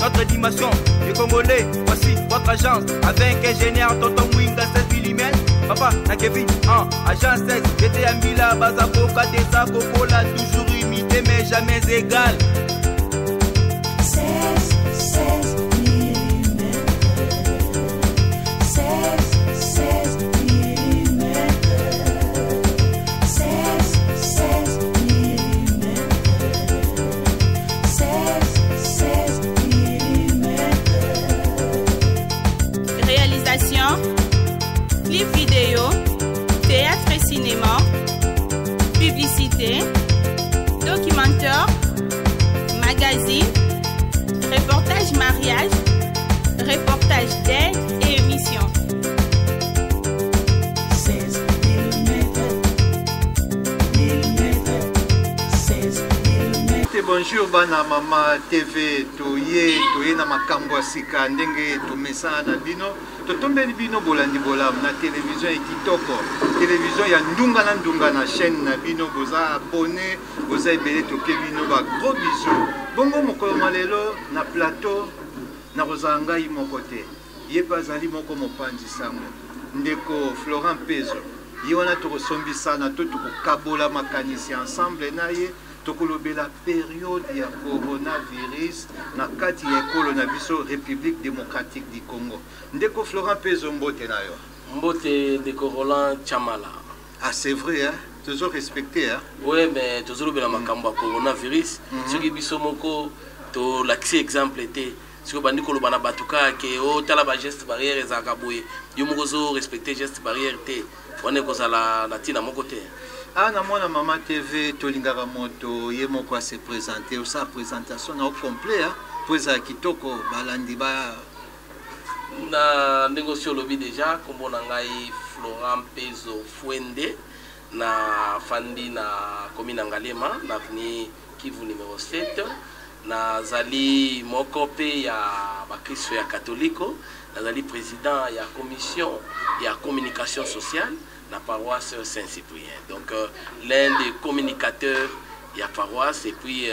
Votre animation, les Congolais, voici votre agence. Avec ingénieur Tonton Mwinga 16 mm. Papa, na Kevin, en agence 16. J'étais à Mila, Bazaboka, Desa, Coca-Cola, toujours imité mais jamais égal. 16, 16 mm. 16, 16 mm. 16, 16 mm. 16, 16 mm. Réalisation, clip vidéo, théâtre et cinéma, publicité, documentaire, magazine, reportage mariage, reportage d'aide et émission. 16 mm. Mm. 16 mm. Te bonjour bana mama TV toye toye na makambo ya sika ndenge tomesana na bino totombeli bino bolandi bolamu na television ya kitoko television ya ndunga na ndunga na chaîne na bino boza abonné boza ebele toke bino ba gros bisous bongo mokolo mwa lelo na plateau nakozala ngai moko te ye mpe azali moko mopanzi sango ndeko Florent Pezo ye wana tokosombisana to tokokabola makanisi ensemble na ye tokolobela periode ya coronavirus na kati ya ekolo na biso République démocratique du Congo. Ndeko Florent Pezo, mbote na yo. Mbote ndeko Roland Chamala. Ah c'est vrai hein, tozo respecter hein. Oui mais tozolobela makambo ya coronavirus soki biso moko tolakisi exemple te soki obandi koloba na bato kaka ke otala ba geste barrière ezalaka boye yo moko ozo respecter geste barrière te wana ekozala na ntina moko te. Awa na mwana mama TV tolingaka moto ye moko a se présenter, osala présentation na yo complet hein, po ezala kitoko balandi ba na ndenge osi olobi deja kombo na ngai Florent Pezo Fuende na fandi na commune ya Ngaliema na avenue Kivu numero 7 nazali moko pe ya bakristo ya katoliko nazali président ya commission ya communication sociale na paroisse Saint-Cyprien donc l'un des communicateurs ya paroisse et puis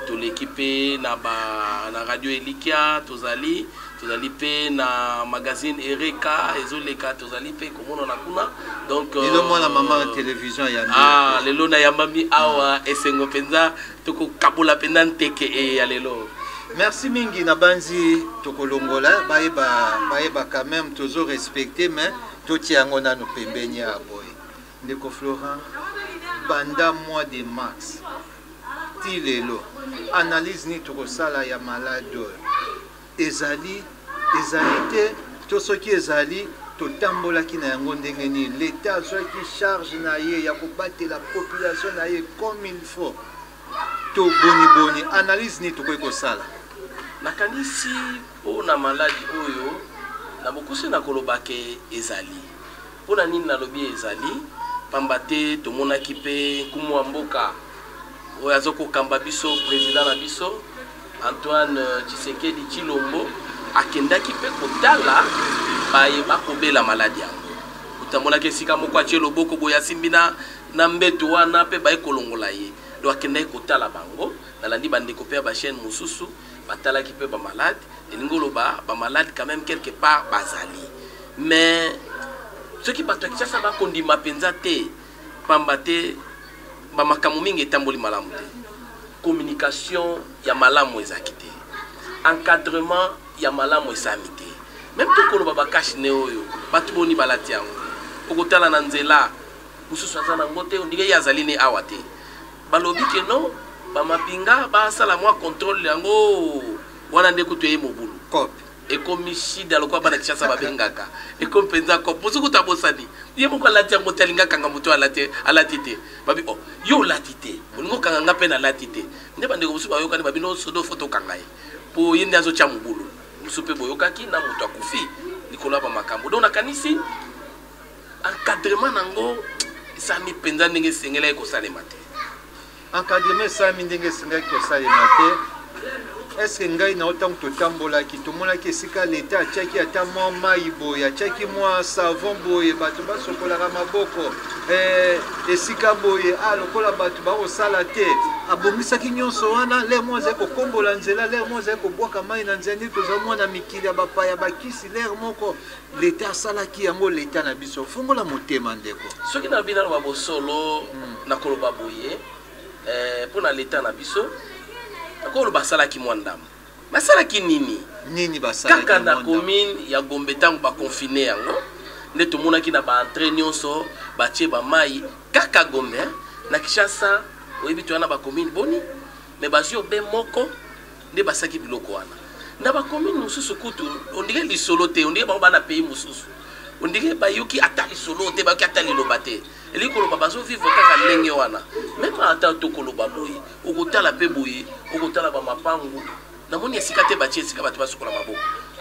toleki pe na ba na radio Elikia tozali tozali pe na magazine Ereka ezoleka tozali pe komonana kuna donc lelo mwana mama na télévision ya ah lelo na yambami awa esengo penza tokokabola penza nteke e ya lelo. Merci mingi na banzi tokolongola bayeba bayeba quand même tozo respecter mais totia yango nano pembeni ya boye. Ndeko Florent, banda mois de mars ti lelo analyse nini tokosala ya malade oyo ezali ezali te to soki ezali totambolaki na yango ndenge nini l'etat azwaki charge na ye ya kobatela population na ye comme il faut to boni boni analyse nini tokoki kosala? Nakanisi mpo na maladi oyo na bokuse na koloba ke ezali. Mpo na nini nalobi ezali? Pamba te tomonaki mpe nkumu wa mboka oyo azo kokamba biso president na biso Antoine Tshisekedi Tshilombo akendaki mpe kotala baye bakobela maladi yango. Otambolaki esika moko atie loboko boye asimbi na, na mbeto wana mpe baye kolongola ye. Donc akendaki kotala bango. Nalandi bandeko mpe ya ba chaîne mosusu batalaki mpe ba malade. Elingi oloba ba malade quand même quelque part bazali. Mais soki bato ya Kinshasa bakondima mpenza te, pamba te ba makambo mingi etamboli malamu te. Communication ya malamu ezalaki te, encadrement ya malamu esami te. Même tokoloba ba cache nez oyo bato boni balati yango, okotala na nzela mosusu aza nango te, ondike ye azali ne awa te. Balobi ke non, ba mapinga basala mwa contrôle yango wana nde kutu eye mobulu. Cop. Ekomi shida lokola bana Kinshasa babengaka. Ekomi mpenza cop. Mosusu kutu abosani. Ye moko alati yango te, alingi akanga moto oyo alati, alati te. Babi, oh, yo olati te, olingi okanga nga mpe nalati te. Nde bandeko mosusu bayokani, babi, non, sodo, faut tokanga ye. Po ye nde azotia mobulu. Mosusu mpe boyokaki na moto akufi likolo ya ba makambo. Donc nakanisi encadrement nango esalami mpenza ndenge esengelaki kosalema te. Encadrement esalami ndenge esengelaki kosalema te. Est-ce ngai na yo ntango totambolaki tomonaki esika leta atiaki ata mwa mai boye, atiaki mwa savon boye, bato basokolaka maboko, esika boye, lokola bato bakosala te, abongisaki nyonso wana. Lere moko azali kokombola nzela, lere moko azali kobwaka mai na nzela, ndenge tozali mwana mikili ya bapaya bakisi, lere moko leta asalaki yango. Leta na biso, fungola motema ndeko. Soki na bino naloba bosolo, nakoloba boye, mpo na leta na biso, nakoloba asalaki mwa ndambo. Basalaki nini? Nini basalaki? Kaka na commune ya Gombe, ntango baconfiner yango, nde tomonaki na baentrée nyonso batie bamai. Kaka Gombe, hein? Na Kinshasa oyebi toya na bacommune boni, mais bazwi obe moko nde basalaki biloko wana. Na bacommune mosusu kutu ondire lisolo te, ondire bango bana pays mosusu, ondire bayoki ata lisolo te, bayoki ata liloba te. Elingi koloba bazovivre kaka ndenge wana. Même ata tokoloba boye, okotala mpe boye, okotala bamapangu, namoni esika te batie esika bato basukola maboko.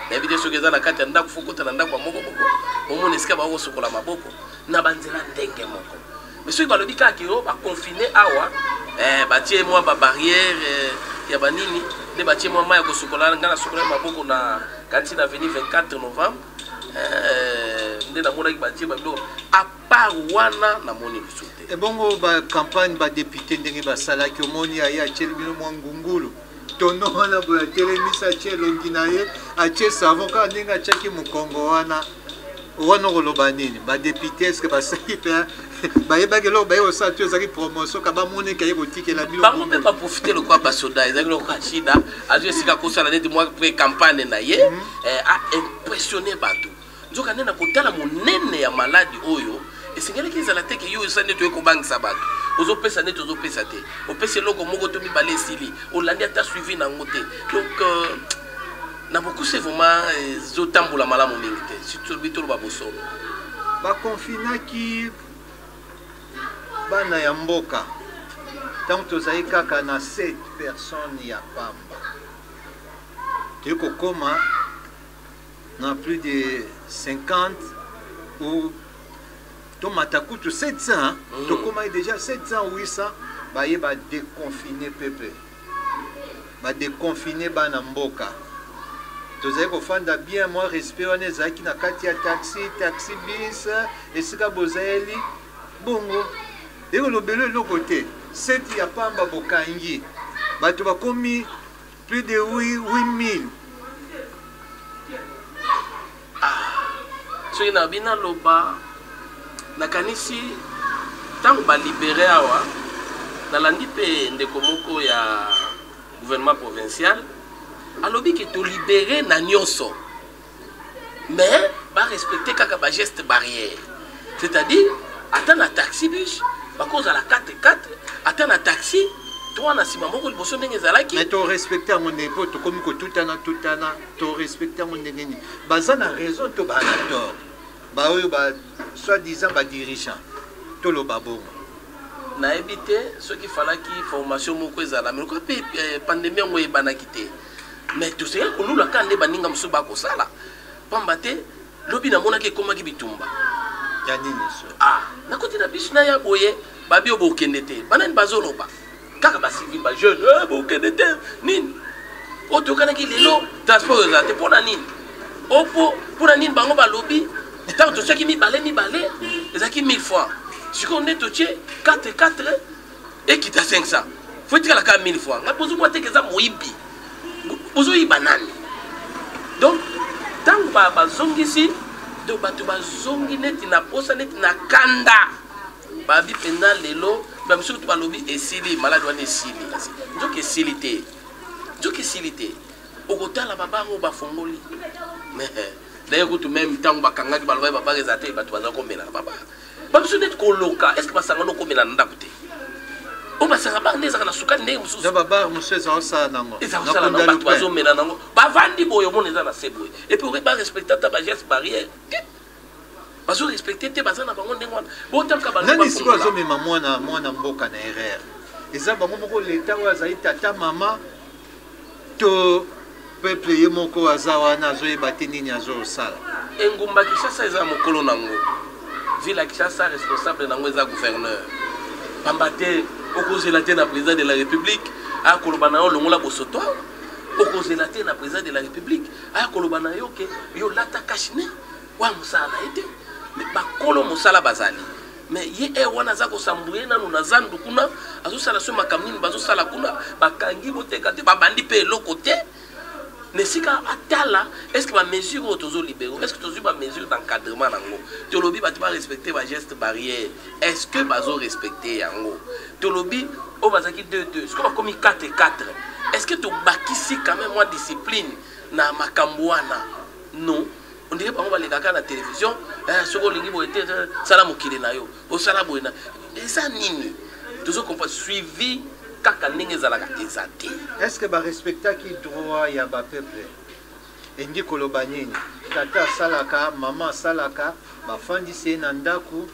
Nayebi te soki eza na kati ya ndako, fo kota na ndako ya moko moko omona esika bakosukola maboko. Na banzela ndenge moko. Mais soki balobi kaka yo baconfiner awa, batie mwa babarrière, ya banini, nde batie mwa mai ya kosukola. Ngai nasukola maboko na kanti na avenue 24 novembre, nde namonaki batie babiloko. À part wana, namoni lisusu te. Ebongo bacampagne, badéputé ndenge basalaki, omoni aye atieli bino mwa ngungulu tono wana boye, atelemisi, atie elongi na ye, atie savon kaka ndenge atiaki mokongo wana. Wana okoloba nini? Badéputé, est-ce basali mpe bayebaki eloko baye kosala to ezalaki promotion ka bamoneki aye kotikela bino? Bango mpe baprofiter lokola basoda, ezalaki lokola shida azwi esika kosala neti mwa pré campagne na ye, aimpressionner bato. Nzoka nde na kotala monene ya maladi oyo, esengelaki ezala te ke yo osali neti oye kobangisa bato, ozopesa neti ozopesa te, opesi eloko moko to mibale, esili, olandi ata suivi na yango te. Donc na bokuse, vraiment ezotambola malamu mingi te, surtout toloba bosolo. Bakonfinaki bana ya mboka ntango tozali kaka na 7 personnes ya pamba, toyei kokóma na plus de 50 ou tomata kutu 700. Tokomaki déjà 700, 800. Baye badéconfiner peuple, badéconfiner bana mboka, tozali kofanda bien, mwa respect wana ezalaki na kati ya taxi, taxi bus, esika bozali bongo, ekolobela eloko te. Seti ya pamba bokangi bato bakomi plus de 8000. Soki na bino naloba, nakanisi ntango balibérer awa, nalandi mpe ndeko moko ya gouvernement provincial alobi ke tolibérer na nyonso, mais barespecter kaka bageste barrière, c'est-à-dire ata na taxi bus bakozala 4 4, ata na taxi 3 na nsima, moko liboso, ndenge ezalaki. Mais torespecter yango ndenge mpo tokomi kotutana tutana, torespecter yango ndenge nini? Baza na raison to baa na tort, baoyo ba soi-disant badirigeant, toloba bongo? Nayebi te soki falaki formation moko ezala, mais lokola mpe pandémie yango eyebanaki te, mais tosengeli kolula kaka nde baninga mosusu bakosala, pamba te lobi namonaki ekomaki bitumba. Ya nini so? Ah, nakoti na biso na ya boye, babi oyo bokende te. Banani bazoloba? Kaka bacivil, bajeune, bokende te nini? Oyo toyokanaki lelo, transport ezala te. Mpo na nini? Opo mpo na nini? Bango balobi ntango totiaki mibale mibale ezalaki 1000 francs, sikoyo nde totie 4 4 ekita 500, fo etikala kaka 1000 francs. Ngai bozomwa teke eza moyibi, bozoyiba nani? Donc ntango bazongisi, donc bato bazongi neti na posa, neti na kanda, babi mpenza lelo bamisusu to balobi esili, maladi wana esili. Nzoki esili te, nzoki esili te. Okotala babar oyo bafongoli, mais d'ailleurs kutu même ntango bakangaki, balobaki babar eza te, bato baza komela na babar. Bamisu neti koloka, est ce que basanga no komela na ndako te? Oyo basanga bar nde ezalaka na sukali ndenge mosusu. Na babar mosusu eza osala nango. Eza kosala nango, bato bazomela nango, bavandi boye, omona eza na se boye. Et puis okoki barespecter ata bageste barrière te, bazorespecter te, baza na bango ndenge wana. Botalaka. Nani sikoyo azomema mwana mboka na erreur? Eza bango moko, leta oyo azali tata mama, to peuple ye moko aza wana azoyeba te nini azosala? Engumba Kinshasa eza mokolo nango, ville ya Kinshasa, responsable nango eza gouverneur, pamba te okozela te na président de la République akoloba na yo longola bosoto awa. Okozela te na président de la République aya koloba na yo ke yo lata cache-nez, wana mosala na ye te. Mais bakolo mosala bazali. Mais ye heure wana aza kosambuye nanu na zandu kuna, azosala so makambo nini bazosala kuna, bakangi boteka te, babandi mpe eloko te. Na esika atala, est ce que bamesure oyo tozolibere, est ce que tozwi bamesure d'encadrement nango? Tolobi bato barespecte bageste barrière, est ce que bazorespecte yango? Tolobi oyo bazalaki 2 2, soki bakomi 4 4, est ce que tobakisi quand même mwa discipline na makambo wana? Non, on dirait bango balekaka na télévision, soki olingi boye te, sala mokili na yo, osala boye na eza nini? Tozokomprendre suivi kaka ndenge ezalaka eza te. Est ce que barespectaki droit ya bapeuple? Elingi koloba nini? Tata asalaka, mama asalaka, bafandisi ye na ndako,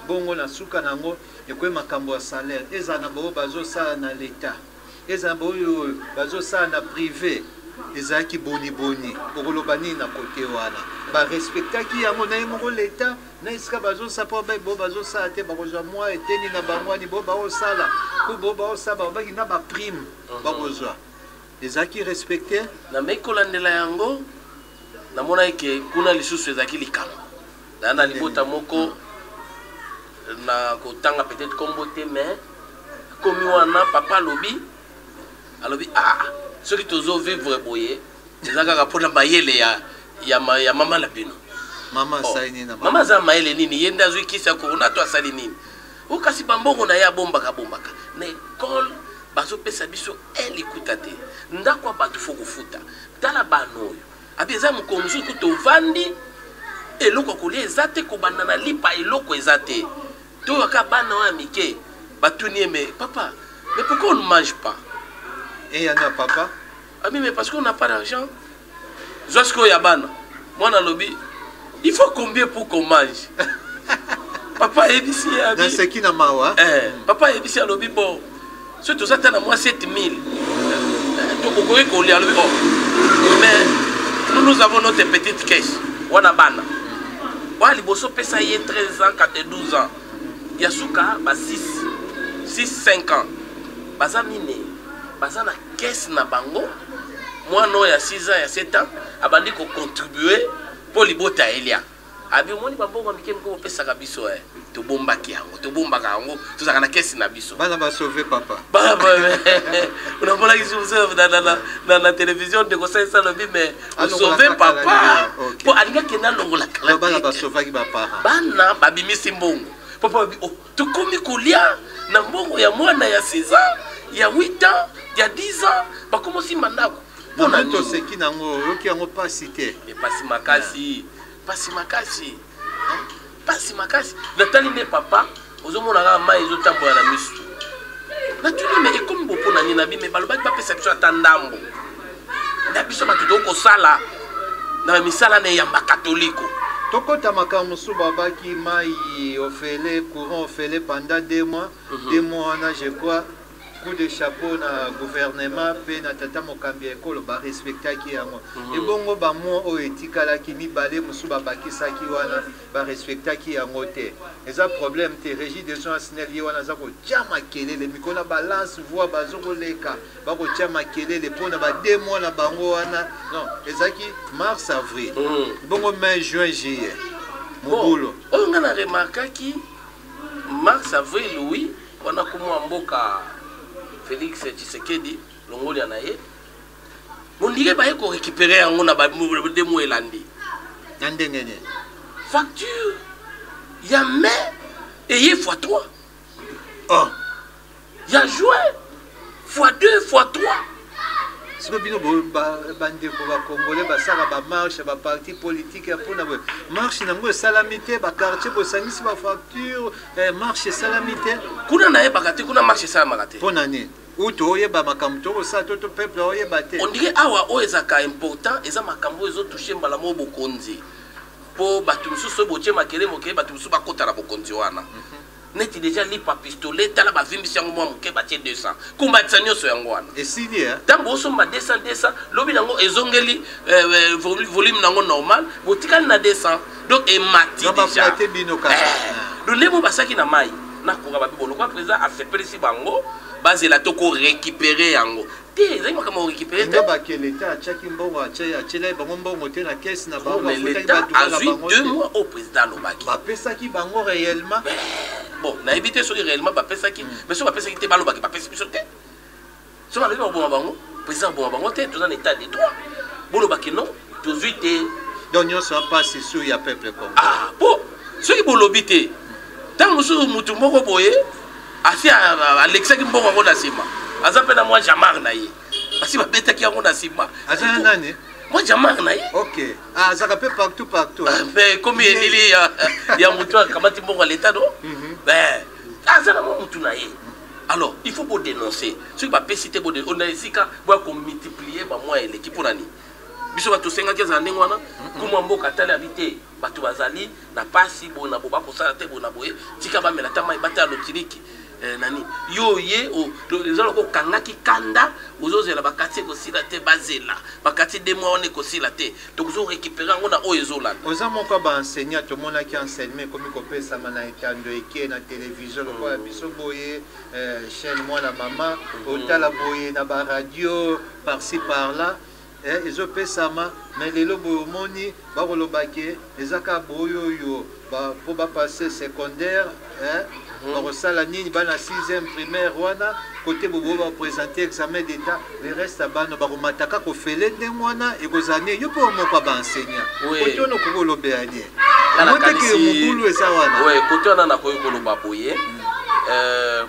bongo na suka nango ekoyi makambo ya salaire. Ezala na baoyo bazosala na leta, ezala na baoyo bazosala na privé, ezalaki boniboni? Okoloba nini na kote wana? Barespectaki yango na ye moko leta na esika bazosala mpo bo bazosala te, bakozwa mwa eteni na bango wani, bo baosala po bo baosala, babaki na baprime bakozwa, ezalaki respecte? Nameki kolandela yango, namonaki ke kuna lisusu ezalaki likambo na na libota moko, na kotanga peut-être kombo te, mais komi wana papa alobi: "Ah, soki tozovivre boye, eza kaka mpona mayele ya mama na bino." Mama asali nini na Mama aza mayele nini? Ye nde azwi kisi ya corona to asali nini? O kasi bambongo na ye abombaka bombaka na ekole, bazopesa biso un likuta te, ndako ya bato fo kofuta. Tala bana oyo abi eza mokolo mosusu ku tovandi, eloko ya kolia eza te, kobanda na lipa eloko eza te. Toyoka bana oyo ya mike batuni ye: "Mais papa, mais pourquoi on ne mange pas?" Eyano ya papa? Abi: "Mais parce qu'on n'a pas d'argent." Zwa sikoyo ya bana, mwana alobi: "Il faut combien pour qu'on mange?" Papa ayebisi ye, abi Naseki na mawa. Papa ayebisi, alobi: "Bon, soki toza ta na mwa 7000, okoki kolia." Alobi: "Oh, mais nous, nous avons notre petite caisse wana." Bana wana liboso pesa ye 13 ans, 4, 12 ans, ya suka ba 6 6 5 ans, baza mine, baza na caisse na bango. Mwana oyo ya 6 ans, ya 7 ans, abandi kocontribue mpo libota elia. Abi: "Omoni bambongo ya mike mike opesaka biso, tobombaki yango, tobombaka yango, tozalaka na caisse na biso." Bana basauve papa. Unamonaki na télévision, ndeko salisa alobi: "Mais osauve papa mpo alingi akende alongola." Bana basauvaki baparent. Bana babimisi mbongo, papa babi: "Oh, tokomi kolia na mbongo ya mwana ya 6 ans, ya 8 ans, ya 10 ans." Bakomi osimba ndako. Mpona toseki nango, oyoki yango mpasi te? Pasi makasi, pasi makasi, pasi makasi. Natali nde papa, ozomona kaka mai ezotambola na miso. Natuni: "Me ekomi bo mpo na nini?" Abi: "Me balobaki bapesa biso ata ndambo na biso bato tokosala na misala na eyamba katoliko." Tokɔta makambo mosusu. Babaki mai ofele, courant ofele pendant 2 mois. 2 mois wana, je crois, coup de chapeau na gouvernement mpe na tata mokambi ya ekolo, barespectaki yango. Ebongo bamois oyo etikalaki mibale mosusu babakisaki wana, barespectaki yango te? Eza problème te? Régie des eaux, SNEL, ye wana aza kotia makelele mikolo na balance voix, bazokoleka bakotia makelele mpona ba 2 mois na bango wana. Non, ezalaki mars, avril, bongo mai, juin, juillet, mobulu. Oyo nga na remarkaki, mars, avril, oui, wana kumwa mboka Félix Tshisekedi longolia na ye, mondire baye korécupere yango na 2 mois elandi. Na ndenge nini? Facture ya mai eye fois 3. Oh. Ya juin fois 2, fois 3. Sikoyo bino bandeko bacongolais basala bamarche, baparti politique ya mpona boye, marche nango esalami te? Baquartier bosangisi bafacture, marche esalami te? Kuna nayebaka te, kuna marche esalamaka te. Mpo na nini? Ou toyeba makambo tokosala to peuple oyeba te? On dirait awa oyo ezalaka important eza makambo oyo ezotouche mbala moko bokonzi, mpo bato mosusu oyo botie makele moke, bato mosusu bakota na bokonzi wana. Neti déjà lipa pistolet, tala, bavimbisi yango mwa moke, batie 200, kumbatisa nyonso yango wana. Esili. Ntango osomba 200 200, lobi nango ezongeli volume nango normal, botikali na 200, donc emati déjà. Bino kaka. Donc nde mo basalaki na mai na koka, babi bolokwa président asepelisi bango. Bazela to korécupérer yango te. Ezali makambo ya korécupérer te. Nga bake leta atiaki mbongo, atielaki bango mbongo te na caisse na bango. Mais bafutaki leta badroit na azwi bango deux te. mois oyo président alobaki. Bapesaki bango réellement? Bon, nayebi te soki réellement bapesaki, mais soki bapesaki te, balobaki bapesi biso te. So balobi bakoboma bango, président aboma bango te. Toza na état de droit. Bolobaki non, tozwi te. Donc nyonso apasi su ya peuple congolais. Ah, po soki bolobi te, ntango mosusu mutu moko boye asi alekisaki mbongo yango na nsima, aza mpe na mwa jamar na ye, basi babetaki yango na nsima. Aza na nani? Mwa jamar na ye. Ok, ah, azalaka mpe partout partout, hein. Mpe komi elili ya motu akamati mbongo ya leta no. Ben, aza na mwa mutu na ye. Alors il faut bodénoncer soki bapesi te. Na esika boya komultiplier bamwa eleki, mpo na nini biso bato tosengaki ezala ndenge wana? Kumwa mboka atali abi te, bato bazali na pasi boye na boye, bakosala te boye na boye, tika bamela ta mai, batala lotiliki. Nani yo ye eza lokola okangaki kanda, ozozela bakati ekosila te. Bazela bakati 2 mois wana ekosila te, tokozo récupérer yango na oyo ezolanda. Oza moko ya baenseignant. Tomonaki enseignement ekomi kopesama na etando eke na télévision lokola biso boye, chaîne Mwana Mama, otala boye na baradio par-ci par-là, ezopesama. Mais lelo boye omoni bakoloba ke eza kaka boye oyo mpo bapasse secondaire, bakosala nini? Bana 6e primaire wana kote bobo baprésente examen d'état, le reste ya bana bakomata kaka kofele. Ndenge wana ekozala nini? Yo mpe moko ya baenseignant, kote wana okoki kolobela nini? Omoteke mobulu eza wana. Oui, kote wana nakoki koloba boye,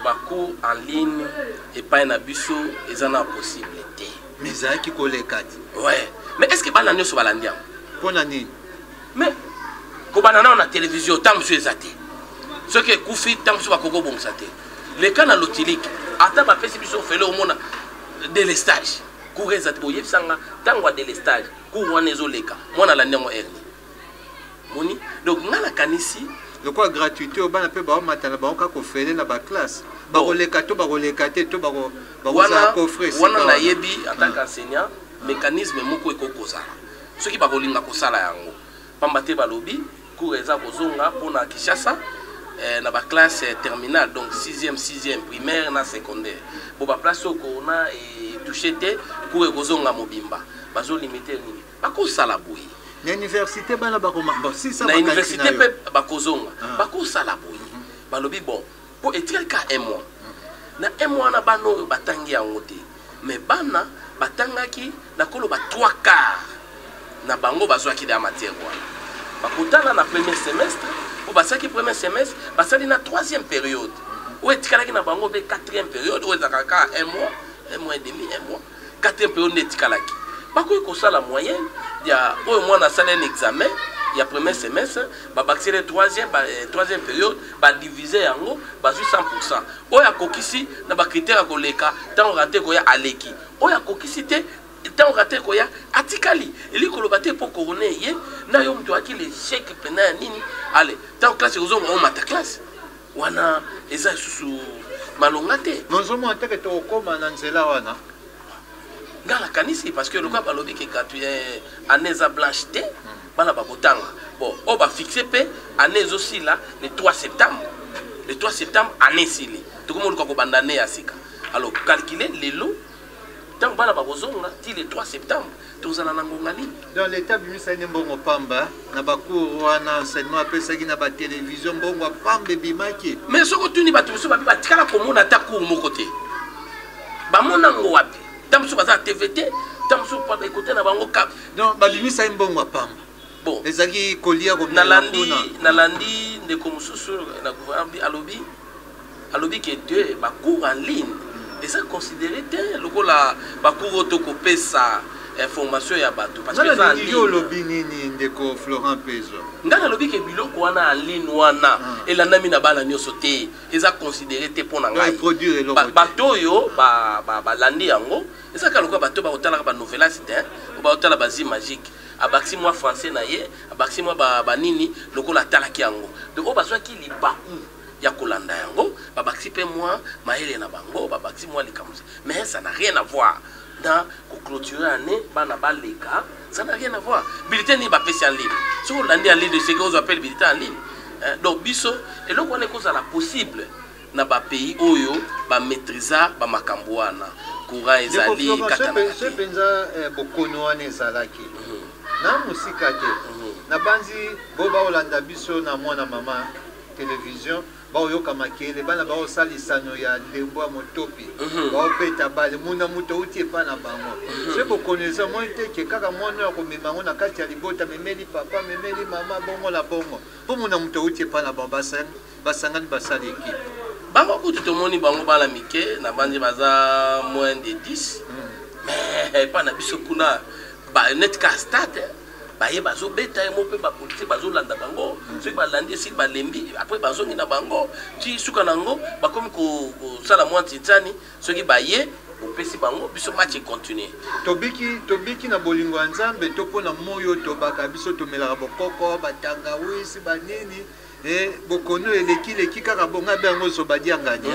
bacours en ligne epai na biso eza na possible te. Mais ezalaki koleka te. Ouais, mais est ce que bana nyonso balandi yango? Mpo na nini? Mais kobanda nano na télévision, ntango mosusu eza te. Soki ekufi, ntango mosusu bakoki kobongisa te. Leka na lotilike, ata bapesi biso ofele, omona délestage, cours eza te. Boyebisanga, ntango ya délestage, cours wana ezoleka, mwana alandi yango erni moni? Donc nga nakanisi lokola gratuité oyo, bana mpe baomata na bango kaka ofele na baclasse, bakoleka to bakoleka te to bakozala coffre. Wana nayebi en tant qu'enseignant, mécanisme moko ekoki kozala soki bakolinga kosala yango, pamba te balobi cours eza kozonga mpona Kinshasa, na baclasse terminale, donc 6e, 6e primaire na secondaire. Bo baplace oyo corona etouche te, cours ekozonga mobimba. Bazolimite nini? Bakosala boye. Na université bana bakoma na université mpe bakozonga. Bakosala boye, balobi bon, mpo etikali ka un mois. Na un mois na bana oyo batangi yango te, mais bana batangaki, nakoloba trois quart na bango bazwaki da matière wana. Bakotala na premier semestre, mpo basalaki premier semestre, basali na troisième période oyo etikalaki na bango, mpe quatrième période oyo ezalaka kaka un mois, un mois et demi, un mois. Quatrième période nde etikalaki. Bakoki kosala moyenne ya oyo mwana asali un examen ya premier semestre, babakiseli troisième période, badivise yango, bazwi 100. Oyo akokisi na bacritère ya koleka, ntango rate koya aleki. Oyo akokisi te, ntango rate koya atikali. Elingi koloba te mpo corona eye na yo moto ayaki l'échec mpena ya nini. Ale, ntango classe ekozonga, omata classe wana eza lisusu malonga te. Nozomona teke tokokóma na nzela wana. Nga nakanisi, parce que lokola balobi ke gratuit, année eza blanche te, bana bakotanga. Bon, oyo bafixe mpe année ezosila le 3 septembre. Le 3 septembre année esili, tokomi oluka kobanda année ya sika. Alors calcule lelo, ntango bana bakozonga ti le 3 septembre, tozala na ngonga nini? Donc l'état abimisaki nde mbongo pamba na bacours wana, enseignement apesaki na batélévision, mbongo ya pamba ebimaki. Mais soki otuni bato mosusu, babi batikala komona ata cours moko te. Bamona yango wapi? Ta mosusu baza na TV te, ta mosusu ekote na bango kap. Donc babimisaki mbongo ya pamba. Bon, ezalaki kolia, komela. Nalandi kuna. Nalandi ndeko mosusu na gouvernement alobi ke deux bacours en ligne eza considéré te lokola bacours oyo tokopesa information ya bato, parce que eza en Nalandi yo. ligne. Olobi nini, ndeko Florent Pezo? Ngai nalobi ke biloko wana en ligne wana elandami na bana nyonso te, eza considéré te mpo na Donc, ngai. eproduire eloko te. Bato oyo balandi yango, eza kaka lokola bato bakotalaka banovelas te, oyo bakotala bazi magique, abakisi mwa français na ye, abakisi mwa banini lokola atalaki yango. Donc oyo bazwaki libaku ya kolanda yango, babakisi mpe mwa mayele na bango, babakisi mwa likambo, mais ça n'a rien à voir dans koclôturer année, bana baleka. Ça n'a rien à voir. Bulletin nini bapesi en ligne? Soki olandi en ligne, seke ozwa mpe bulletin en ligne. Hein, donc biso eloko wana ekozala possible. na bapays oyo bamaîtrisa bamakambo wana. Courant ezali katanaka te. Mpenza eh, bokono wana ezalaki na mosika te. Nabanzi bo baolanda biso na Mwana Mama Télévision, baoyoka makele, bana baosala lisano ya ndembo ya motopi, baobeta bale, muna moto auti epa na bango. Soki bokono eza moi te ke kaka mwana oyo akomema yango na kati ya libota, memeli papa, memeli mama, bongo na bongo, mpo muna moto auti epa na bango, basangani, basala équipe. Bango kutu tomoni bango bana mike na bandi baza moins de 10, mais epa na biso kuna neti ka stade, baye bazobeta ye mo mpe bapolisier bazolanda bango. Soki balandi, esili, balembi, après bazongi na bango ti suka na yango bakomi kosala mwa ntintsani. Soki baye opesi bango, biso match econtinue. Tobiki, tobiki na bolingo ya Nzambe to mpo na moi oyo tobaka, biso tomelaka bokoko, batangawisi, banini. Bokono eleki leki kaka bonga be yango zobadiangani.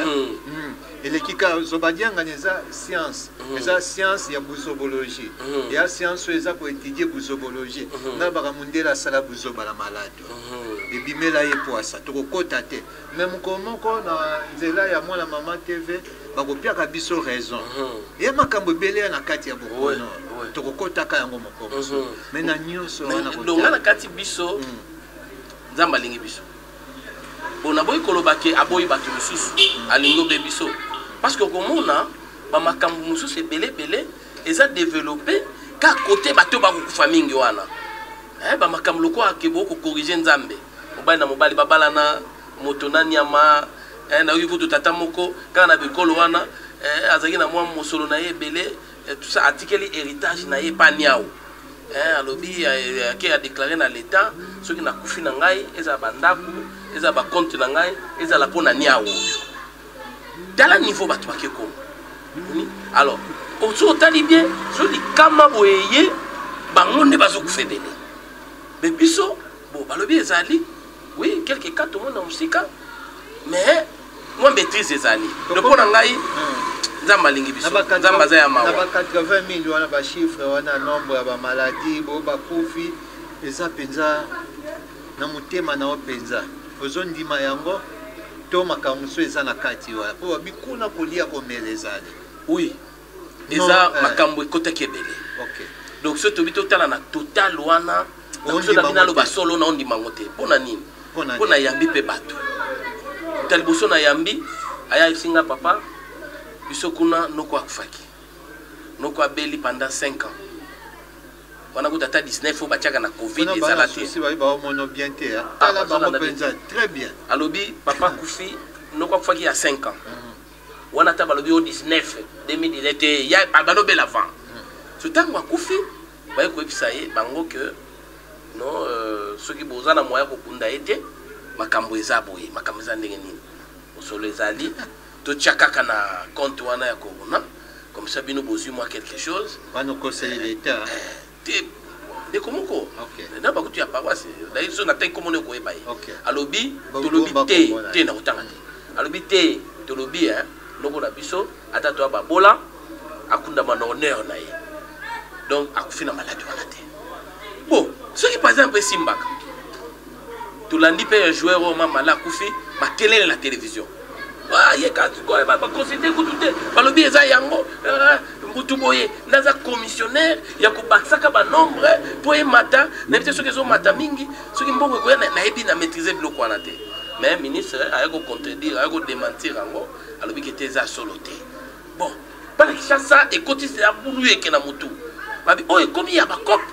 Eleki kaka zobadiangani. Eza science, eza science ya buzobologie, ya science oyo eza koétudier buzobologie. Nga baka mundele asala buzoba na malade, ebimela ye poasa. Tokokota te, mais mokolo moko na nzela ya Mwana Mama TV bakopiaka biso raison ya makambo ebele ya na kati ya bokono. Tokokotaka yango mokolo mosusu, mais na nyonso wana donga na kati biso, Nzambe alingi biso. Bon, naboyi koloba ke aboyi bato mosusu, alingi obe biso, parce que okomona bamakambo mosusu ebele ebele eza développé ka kote bato bakokufa mingi wana. Bamakambo lokola ke bokocorriger Nzambe, mobali na mobali babalana, moto na nyama. Nayoki kutu tata moko kaka na bikolo wana, azalaki na mwa mosolo na ye ebele, tout ça, atikeli héritage na ye epa niau. Alobi ake adéclarer na l'État: soki nakufi na ngai, ezala bandako, ezala bacompte na ngai, ezala mpo na niau oyo. Tala niveau bato bake koma. Alors soki otali bien, so likama boye ye, bango nde bazokufa ebele. Mais biso bon, balobi ezali, oui, quelque cas tomona mosika, mais mwa maîtrise ezali. Donc mpo na ngai, Nzambe alingi biso, Nzambe aza ya mawa. Na ba 80 000 wana, bachiffre wana, nombre ya bamaladi bo bakufi, eza mpenza na motema na yo mpenza ozondima yango to makambo mosusu eza na kati wana? Mpo babi kuna kolia komela ezali. Oui, eza makambo ekotaki ebele. Donc soki tobi totala na total wana, biso na bino aloba solo na ondima yango te. Mpo na nini? Mpo na yambi mpe bato ta liboso na yambi aya ayebisi nga: papa, biso kuna noko akufaki, noko abeli pendant 5 ans wana. Kuta ata 19 oyo batiaka na Covid ezala te. Baomono bien te, tala bango mpenza très bien. Alobi papa akufi, noko akufaki ya 5 ans wana, ata balobi o 19 2019 te, ya balobela avant. So ntango akufi, baye koyebisa ye bango ke non, soki boza na moya kokunda ye te, makambo eza boye, makambo eza ndenge nini, mosolo ezali, totia kaka na compte wana ya corona, comme ça bino bozwi mwa quelque chose. Wana okoseli l'État. Te, ndeko moko na bakutu ya paroisse nayebi, so natangi komona okoyeba ye. Alobi tolobi te, te na kotanga te. Alobi te, tolobi noko na biso ata toya babola, akundama na honneur na ye, donc akufi na maladi wana te. Bon, soki par exemple esimbaka, tolandi mpe ya joueur oyo mamala akufi, makelele na télévision, ye baconsulte kutu te, balobi eza yango mbutu boye naza commissionnaire ya kobakisaka banombre mpo emata. Nayebi te soki ezomata mingi, soki mbongo ekoya, nayebi na maîtrise biloko wana te. Mais ministre aya kocontredire, aya kodémentir yango, alobi ke te, eza solo te. Bon, bana Kinshasa ekotisi ya bulu eke na motu, babi oyo ekomi ya bacope,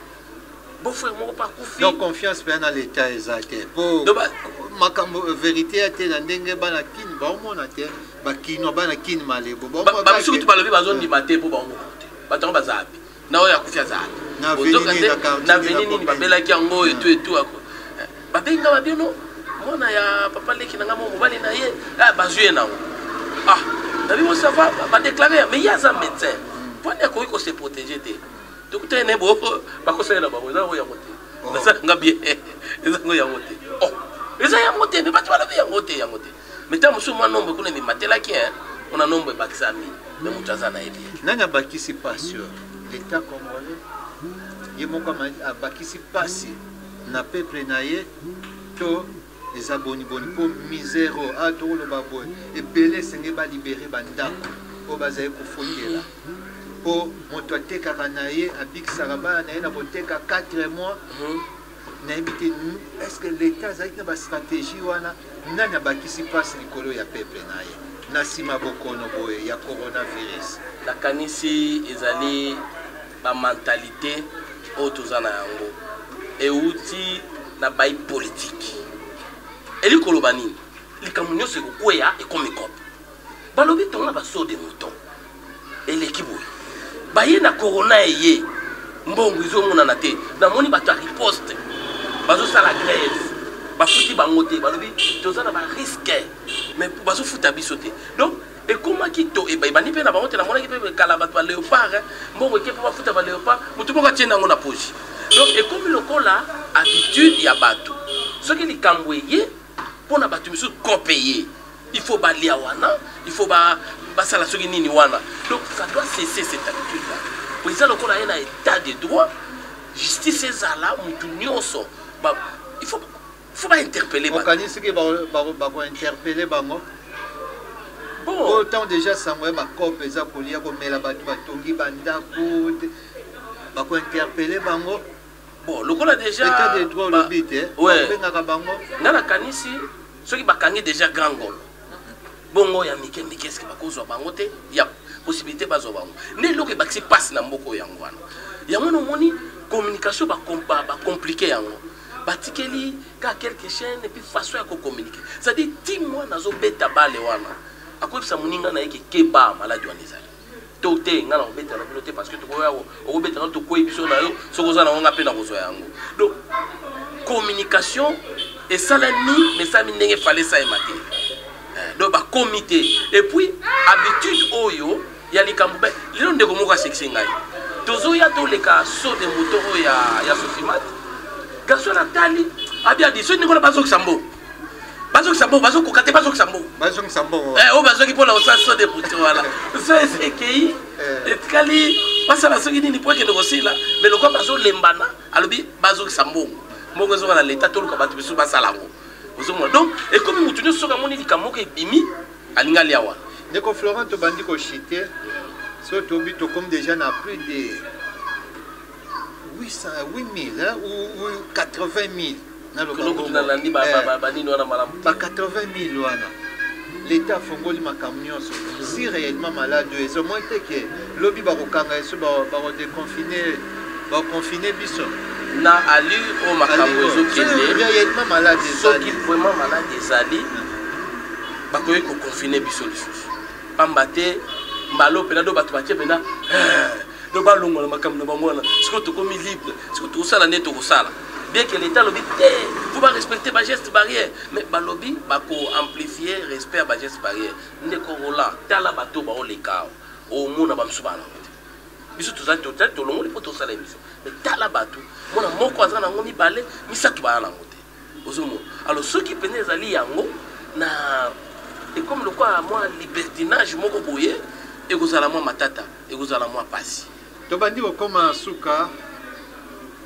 beau-frère moko mpe akufi. Donc confiance mpe na l'État eza te, mpo makambo vérité ya te na ndenge bana Kini baomona te, bakinois, bana Kini malebo. Bamisuku tu balobi bazondima te, mpo baomona te bato yango baza api na oyo akufi aza api na veni nini babelaki yango oyo etu etu babenga babino mwana ya papa leki na ngai mo mobali na ye bazwi ye nango. Ah, nabi mo ça va, badéclarer, mais ye aza médecin, mponi akoki kose protéger te? Tokutani na ye bo bakosalela bango, eza oyo yango te, nasalanga bien, eza ngo yango te. Oh, eza yango te, mais bato balobi yango te, yango te. Mais ntango mosusu mwa nombre kuna emimatelaki mpona nombre ebakisami, mais moto aza na ye bien. Nani abakisi pasi oyo? L'État congolais ye moko abakisi pasi na peuple na ye to? Eza boni boni mpo misère oyo ah, tokoloba boye ebele esengeli balibere bandako oyo bazali kofutela mpo moto atekaka na ye abikisaka bana na ye na koteka 4 mois. Nayebi te, est ce que l'État azalaki na bastratégie wana? Nani abakisi mpasi likolo ya peuple na ye na nsima bokono boye ya coronavirus? Nakanisi ezali bamentalité oyo toza na yango euti na bai politike. Eli koloba nini? Likambo nyonso ekokweya ekomi cope. Balobi tonga basaut de mouton eleki boye, baye na corona eye, mbongo ezomonana te. Namoni bato ya riposte bazosala grève, bafuti bango te, balobi toza na barisque mais bazofuta biso te. Donc ekomaki to ebandi mpe na bango te. Namonaki mpe kala bato ba léopard, mbongo eke mpo bafuta ba léopard, motu moko atie nango na poche. Donc ekomi lokola habitude ya bato, soki likambo eye mpo na bato misusu kopeye, il faut balia wana, il faut basala soki nini wana. Donc ça doit cesser, cette habitude là po eza lokola ye na état de droit, justice ezala motu nyonso. Il faut bainterpeller bato. Okanisi ke bakointerpeller bango? Bon. Po ntango déjà sango ya bacope eza kolia komela, bato batongi bandako, bakointerpeller bango? Bon, lokola déjà État de droit olobi te. Ouais. Babengaka bango. Nga nakanisi soki bakangi déjà grand ngolo bongo ya mike mike, eske bakozwa bango te? Ya possibilité bazwa bango nde eloko ebakisi mpasi na mboka oyo. Yango wana, yango wana omoni communication bacompliquer yango, batikeli ka quelques chaînes et puis façon ya kocommuniquer, c'est-à-dire ti mwana azobeta bale wana akoyebisa moninga na ye ke keba, maladi wana ezali to te. Nga na kobeta na bino te parce que tokoya okobeta nga, tokwei biso na yo. Soki oza nango, nga mpe na kozwa yango. Donc communication esalami, mais esalami ndenge efale esalema te. Donc bakomi te. Et puis habitude oyo ya likambo be lelo, ndeko moko asekisi ngai, tozoya toleka saut de mouton oyo ya Sofimat, garçon natali abi adi soki ndenge wana bazokisa mbongo, bazokisa mbongo, bazokoka te, bazokisa mbongo. Bazongisa mbongo. Oyo bazwaki mpona kosala saut de mouton wana, so esi ekei, etikali basala soki nini mpo ekende kosila. Mais lokola bazolembana, alobi bazokisa mbongo, mbongo ezoka na leta, toluka bato misusu basala yango. Ozomona, donc ekomi motu nyonso soki amoni likambo moko ebimi, alingi alia wana. Ndeko Florent, tobandi kochuter. So tobi tokomi déjà na plus de 800, 8000, hein, ou 80 000, naloba kutu bongo. Nalandi banini wana malamu. Ba 80 000 wana, l'État afongoli makambo nyonso. Si réellement malade oyo ezomoi te ke lobi bakokanga eso, bakodéconfiner, baconfiner biso. Na allure oyo makambo ezokende, réellement malade soki ezali, vraiment malade ezali, bakoki koconfiner biso lisusu, pamba te mbala mpena do bato batie mpena do balongola makambo na bango wana. Sikoyo tokomi libre, sikoyo tokosala nde tokosala. Bien que l'État alobi te faut barespecter bageste barrière, mais balobi bakoamplifie respect ya bageste barrière. Ndeko Roland, tala bato baoleka awa, omona bamosusu bana nango te. Biso tozali tozali tolongoli mpo tosala émission, mais tala bato, mona moko aza nango, mibale, misato baya nango te. Ozomona, alors soki pene ezali yango na ekomi lokola mwa libertinage moko boye, ekozala mwa matata, ekozala mwa pasi. Tobandi kokóma suka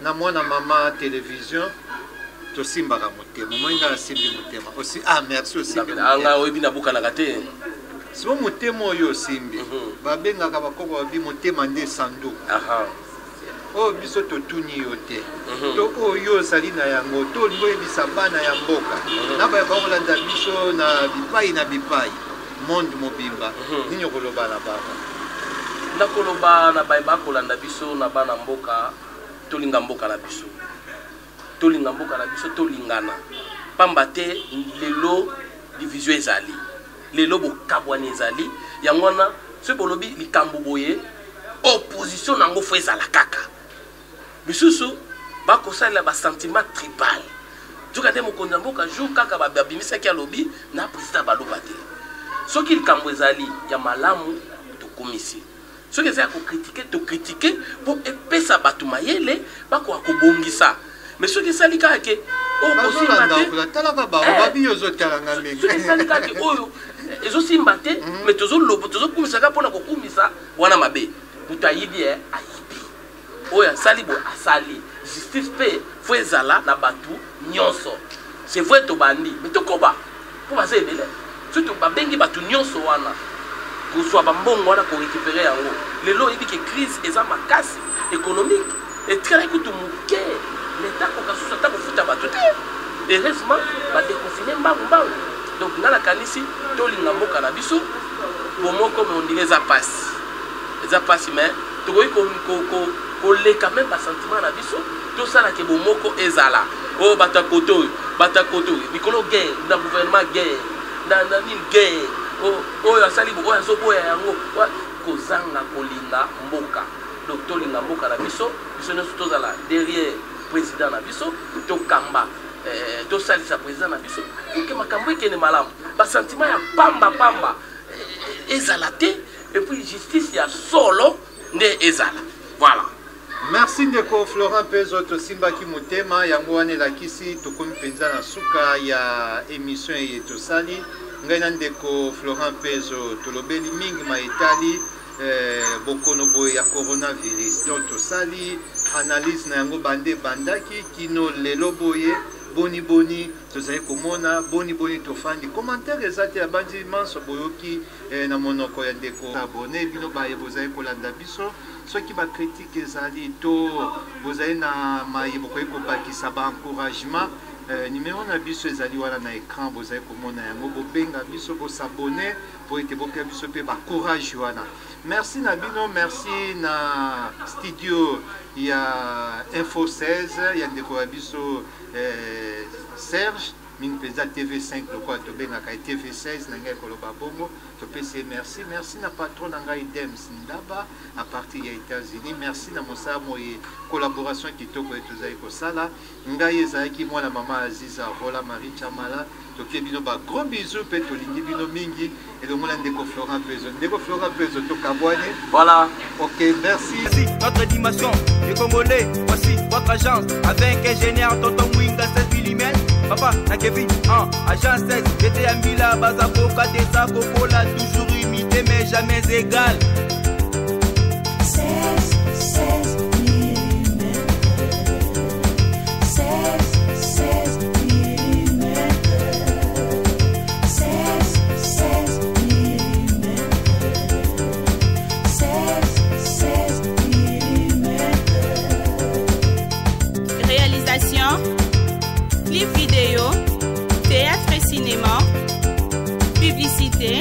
na mwana mama télévision. Tosimbaka motema moi, ngai asimbi motema osi. Ah, merci, osimbi anga motema. Oyebi nabukanaka te. Simo motema oyo osimbi, babengaka bakoko, babi motema nde sanduku oyo biso totuni yo te. To oyo ozali na yango, to olingi oyebisa bana ya mboka na baya bakolanda biso na bipai na bipai, monde mobimba, nini okoloba na bango? Nakoloba na baye bakolanda biso, na bana mboka, tolinga mboka na biso, tolinga mboka na biso, tolingana, pamba te lelo division ezali, lelo bokabwani ezali. Yango wana soki bolobi likambo boye, opposition nango fo ezala kaka. Misusu bakosalela basentiment tribal. Nzoka nde mokonzi ya mboka, jour kaka babimisaki, alobi na président baloba te. Soki likambo ezali ya malamu, tokomisi. Soki eza ya kocritiquer, tocritiquer mpo epesa bato mayele, bakoka kobongisa. Mais soki esali kaka ke oyo kosimba bazolanda te, okola, talaka bango. Babi yo ozotalanga mingi. Soki esali kaka ke oyo ezosimba te, mais tozoloba, tozokumisa kaka mpona kokumisa, wana mabe. Moto ayibi, ayibi, oyo asali boye asali. Justice mpe fo ezala na bato nyonso. C'est vrai, tobandi, mais tokoba mpo baza ebele. Surtout babengi bato nyonso wana kozwa bambongo wana, korécupérer yango. Lelo oyebi ke crise eza makasi économique, etikalaki kutu moke leta koka susu ata kofuta bato te. Heureusement badéconfiner mbangu mbangu. Donc nga nakanisi tolinga mboka na biso bomoko, mais ondire eza pasi, eza pasi, mais tokoki koleka même basentiment na biso, tosalaka bomoko ezala. Oyo bato ya kote oyo, bato ya kote oyo, likolo guerre na gouvernement, guerre na nini, guerre oyo asali, oyo azoboya yango, kozanga kolinga mboka. Donc tolinga mboka na biso, biso nyonso tozala derrière président na biso, tokamba, tosalisa président na biso oke makambo ekende malamu. Basentiment ya pamba pamba ezala te, et puis justice ya solo nde ezala. Voilà. Merci ndeko Florent Mpezo, tosimbaki motema. Yango wana elakisi tokomi mpenza na suka ya émission eye tosali. Ngai na ndeko Florent Mpezo tolobeli mingi maetali bokono boye ya coronavirus. Donc tosali analyse na yango bande ebandaki kino lelo boye, boni boni tozali komona, boni boni tofandi. Commentaire eza te, abandi manso boyoki na monoko ya ndeko. Abone bino baye bozali kolanda biso, soki bacritique ezali to bozali na maye bokoki kobakisa, baencouragement, numéro na biso ezali wana na écran, bozali komona yango. Bobenga biso, bos'abonner po ete bopia biso mpe bacourage wana. Merci na bino, merci na studio ya Info 16 ya ndeko ya biso Serge, mingi mpenza TV5 lokola tobengaka ye TV16 na ngai koloba bongo. Topesi ye merci. Merci na patron na ngai Dems Ndaba à partir ya États-Unis. Merci na mosala moye, collaboration kitoko ye tozali kosala. Ngai ezalaki mwana mama Aziza Rola Marie Chamala. Tokie bino ba gros bisous mpe tolingi bino mingi elongo na ndeko Florent Pezo. Ndeko Florent Pezo, tokabwane. Voilà. Ok, merci. Voici notre dimension du Congolais, voici votre agence avec ingénieur Tonton Mwinga 16 mm, papa na Kevin en agence 16 j'étais à Mbila Bazakoka Desa Kokola, toujours imité mais jamais égal. 16, 16 mm. 16, 16 mm. 16, 16 mm. 16, 16 mm. Réalisation, clip vidéo, théâtre et cinéma, publicité.